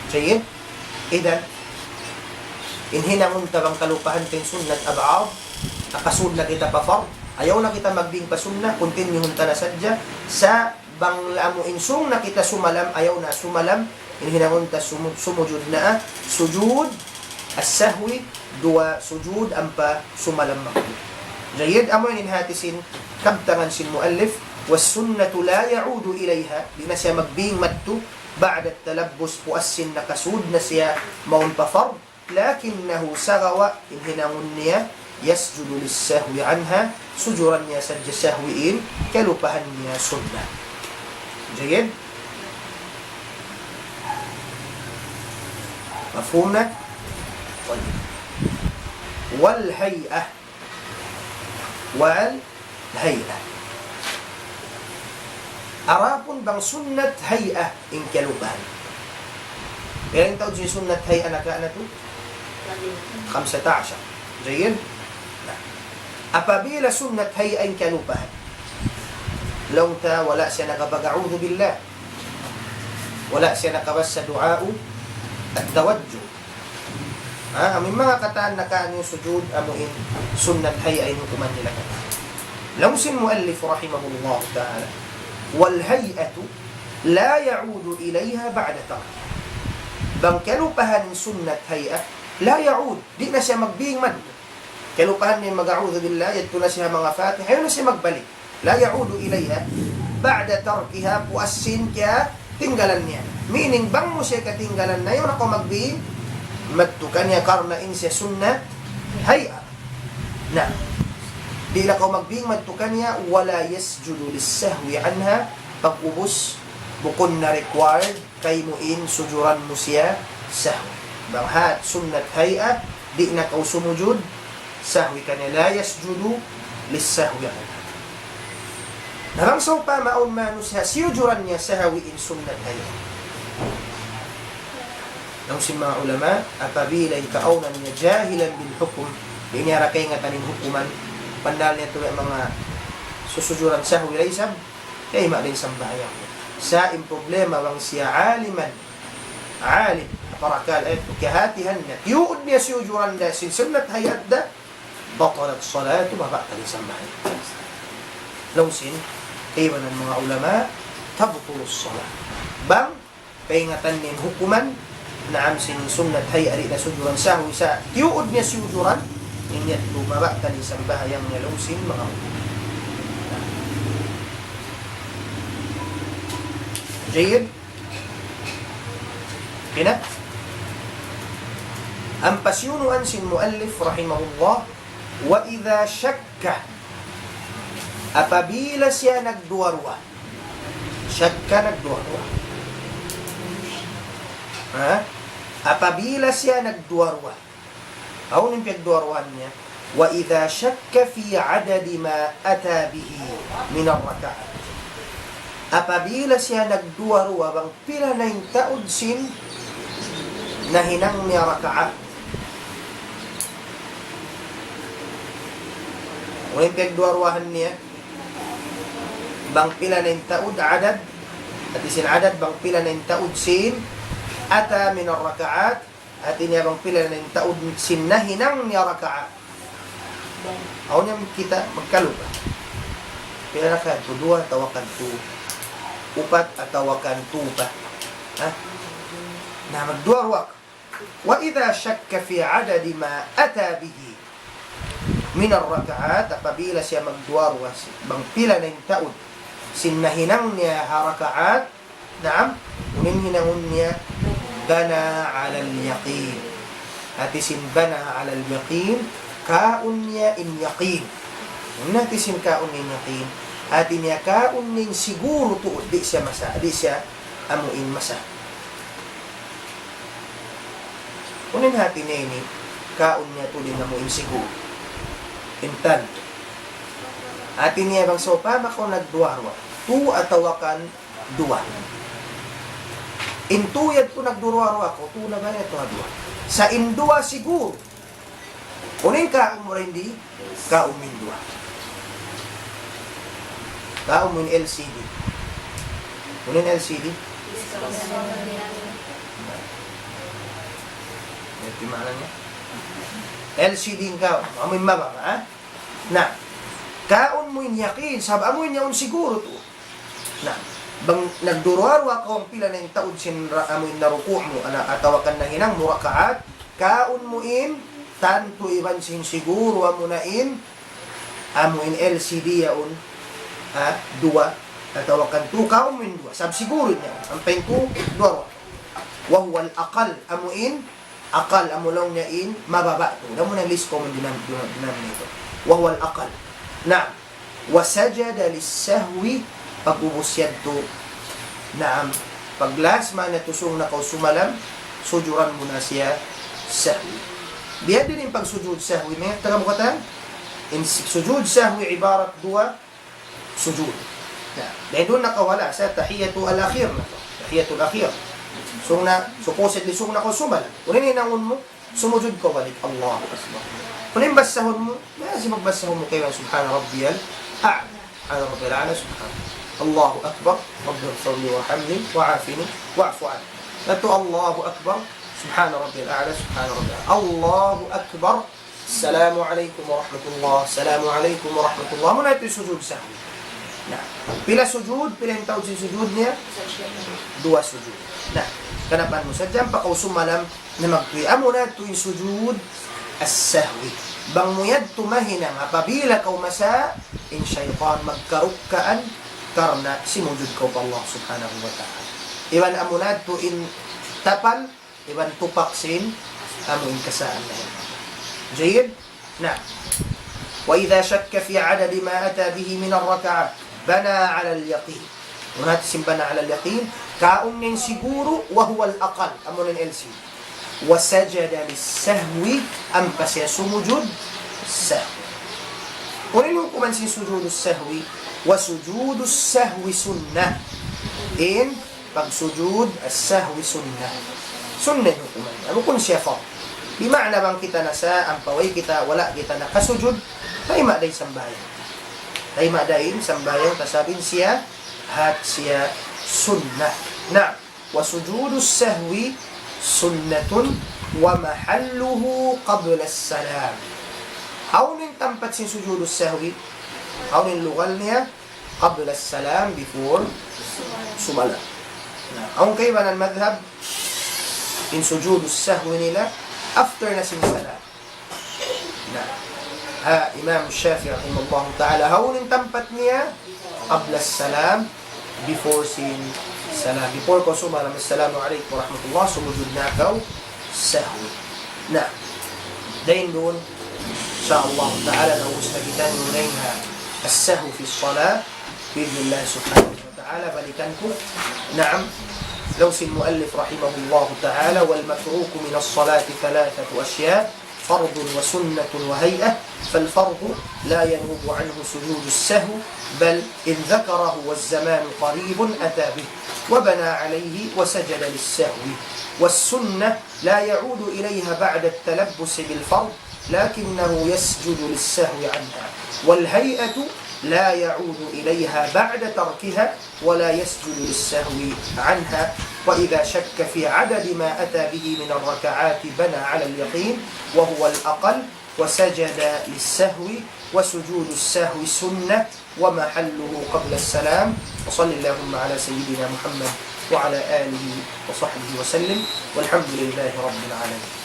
Jayyid? Idan, in hinangun ta bang kalupahan ta in sunnat ab'ad, nakasud na kita pa fard, ayaw na kita magbing pa sunnat, continue ta na sadja, sa' bang amu in sung na kita sumalam, ayaw na sumalam, in hinangun ta sumu-, sumujud na, ah, sujud as-sahwi, duwa sujud ampa sumalam magbalik. Jayyid, amu in hati sin kabtangan sin muallif, والسنة لا يعود إليها, di' na siya magbing madtu, بعد التلبس, puas sin nakasud na siya mawn pa fard, لكنه, sagawa' in hinangun niya, يسجد للسهو عنها, sujuran niya sadja sahwi in kalupahan niya sunnat. Jayyid? Mafhum na? Tayyib. والهيئة. والهيئة. Adapun bang sunnat hay'ah in kalupahan. Pila in taud sin sunnat hay'ah naka natu'? خمسة عشر. Jayyid? Na. Apabila sunnat hay'ah in kalupahan, laung ta wala' siya nakapag-a'udhu billah. Wala' siya nakabassa du'a'u at-tawajjuh. Ha, amu in manga katan nakaanu sujud, amu in sunnat hay'ah in hukuman nila katan. Laung sin muallif rahimahullahu ta'ala, والهيئة لا يعود إليها بعد تركها. Bang kalupahan in sunnat hay'ah, لا يعود, di' na siya magbing man. Kalupahan niya mag-a'udhu billah, yadtu na siya manga Fatiha, ayaw na siya magbalik. لا يعود إليها بعد تركها, puas sin kiyatinggalan niya. Meaning, bang mu siya katinggalan na, ayaw na kaw magbing madtu kaniya karna' in siya sunnat hay'a. Na, di' na kaw magbing madtu kaniya, ولا يسجد للسهو عنها, pag'ubus, bukun na required kaymu in sujuran mu siya sahwi. Bang ha sunnat hay'a, di' na kaw sumujud sahwi kaniya, لا يسجد للسهو عنها. Na bang sawpama awn manusiya' siyujuran niya sahwi in sunnat hay'a. Laung sin manga ulama, apabila in kaawnan niya جاهلا بالحكم, di' niya da kaingatan in hukuman, pandal niya tuud manga susujuran sahwi da isab, kayma da in sambahayang niya. Sa' in problema bang siya aliman, alim, parakala', eh, kahatihan niya, tiyuud niya siyujuran da sin sunnat hay'a da, بطلت صلاته, mabatal in sambahayang. Laung sin kaibanan manga ulama, تبطل الصلاة. Bang kaingatan niya in hukuman, naam, sin sunnat hay'a di' na sujuran sahwi, sa' tiyuud niya siyujuran, in yadtu mabatal in sambahayang niya laung sin manga ulama. Jayyid? Kina? Ampa siyunuan sin muallif rahimahullah, وإذا شك, apabila siya nagduwa-ruwa. شك, nagduwa-ruwa. Ha? Apabila siya nagduwa-ruwa. Hawnu in piyagduwa-ruwahan niya? وإذا شك في عدد ما أتى به من الركعات. Apabila siya nagduwa-ruwa bang pila na in taud sin nahinang niya rakaat. Unu in piyagduwa-ruwahan niya? Bang pila na in taud, adad. Hati sin adad, bang pila na in taud sin أتى من الركعات. Hati niya bang pila na in taud sin nahinang niya rakaat. Awn niya kita magkalupa. Pila rakaat tu? Duwa atawa kan tu? Upat atawa kan tu pa? Ha? Na, magduwa-ruwa ka. وإذا شك في عدد ما أتى به من الركعات, apabila siya magduwa-ruwa si-, bang pila na in taud sin nahinang niya ha rakaat, naam, unu in hinangun niya? بنى على اليقين. Hati sin بنى على اليقين, kaun niya in yaqin. Unu in hati sin kaun niya in yaqin? Hati niya kaun niya in siguru tuud, di' siya masa, di' siya amu in masa. Unu in hati niya ini, kaun niya tuud in amu in siguru. In tantu. Hati niya bang sawpama kaw nagduwa-ruwa, tu atawa kan duwa. In tu yadtu nagduwa-ruwa kaw, tu na ba yadtu duwa? Sa' in duwa siguru. Unu in kaun mu dayn di? Kaun mu in duwa. Kaun mu in L C D. Unu in L C D? Unu in maana niya? L C D in kaun. Amu in mababa', ha? Na, kaun mu in yaqin, sabab amu in yaun siguru tu. Na, bang nagduwa-ruwa kaw bang pila na in taud sin ra-, amu in naruku' mu, ana, atawa kan nahinang mu rakaat, kaun mu in tantu iban sin siguru amu na in, amu in L C D yaun, ha, duwa, atawa kan tu, kaun mu in duwa, sabab siguru in yaun, ampa in tu, duwa-ruwa. وهو الأقل, amu in aqal, amu laung niya in mababa' tu. Amu na in least common denom-, denom-, denominator. وهو الأقل. Naam. وسجد للسهو, pag'ubus yadtu. Naam. Pag-last man yadtu sung na kaw sumalam, sujuran mu na siya sahwi. Biya' diin in pagsujud sahwi, mayta' kamu katan? In s-, sujud sahwi ibarat duwa sujud. Na, dayn duun na kaw ha last, tahiyatul akhir na kaw. Tahiyatul akhir. Sung na, supposedly sung na kaw sumalam. Unu in hinangun mu? Sumujud kaw balik. Allahu Akbar. Unu in basahun mu? Masi magbasahun mu kaibanan سبحان ربي الأعلى. سبحان ربي الأعلى, سبحان. الله أكبر. رب اغفر لي وارحمني وعافني واعف عني. Yadtu الله أكبر. سبحان ربي الأعلى. سبحان ربي الأعلى. الله أكبر. السلام عليكم ورحمة الله. السلام عليكم ورحمة الله. Amu na yadtu in sujud sahwi. Na, pila sujud, pila in taud sin sujud niya? Duwa sujud. Na, kanapan mu sadja ampa kaw sumalam na magtuy. Amu na yadtu in sujud as-sahwi. Bang mu yadtu mahinang, apabila kaw masa, in saytan magkarukkaan karna' simujud kaw pa Allah Subhanahu wa Ta'ala. Iban amu na yadtu in tapal, iban tupak sin amu in kasaan na yan. Jayyid? Na. وإذا شك في عدد ما أتى به من الركعات بنى على اليقين. Unu in hati sin بنى على اليقين, kaun in siguru, وهو الأقل, amu in L C. وسجد للسهو, ampa siya sumujud sahwi. Unu in hukuman sin sujud sahwi? وسجود السهو سنة. In pagsujud sahwi sunnah. Sunnah in hukuman. Bukun siya fard. Di' maana bang kita nasa, ampa way kita, wala' kita nakasujud, tayma' da in sambahayang. Tayma' da in sambahayang, tasabab in siya, hat siya sunnah. Na, وسجود السهو سنة ومحله قبل السلام. Hawnu in tampat sin sujud sahwi? Hawnu in lugal niya? قبل السلام, before sumalam. Na, awn kaibanan madhab, in sujud sahwi nila, after na sin salam. Na, ha, Imam Shafi'i rahimahullah ta'ala, hawnu in tampat niya? قبل السلام, before sin salam. Before kaw sumalam, "Assalamu alaykum wa rahmatullah," sumujud na kaw sahwi. Na, dayn duun, insha Allah ta'ala, naubus na kita in dayn ha السهو في الصلاة بإذن الله سبحانه وتعالى. Balikan ku. Naam. Laung sin muallif rahimahullah ta'ala, والمتروك من الصلاة ثلاثة أشياء، فرض وسنة وهيئة، فالفرض لا ينوب عنه سجود السهو، بل إن ذكره والزمان قريب أتى به وبنى عليه وسجد للسهو، والسنة لا يعود إليها بعد التلبس بالفرض، لكنه يسجد للسهو عنها، والهيئة لا يعود إليها بعد تركها، ولا يسجد للسهو عنها، وإذا شك في عدد ما أتى به من الركعات بنى على اليقين وهو الأقل وسجد للسهو، وسجود السهو سنة ومحله قبل السلام. وصل اللهم على سيدنا محمد وعلى آله وصحبه وسلم، والحمد لله رب العالمين.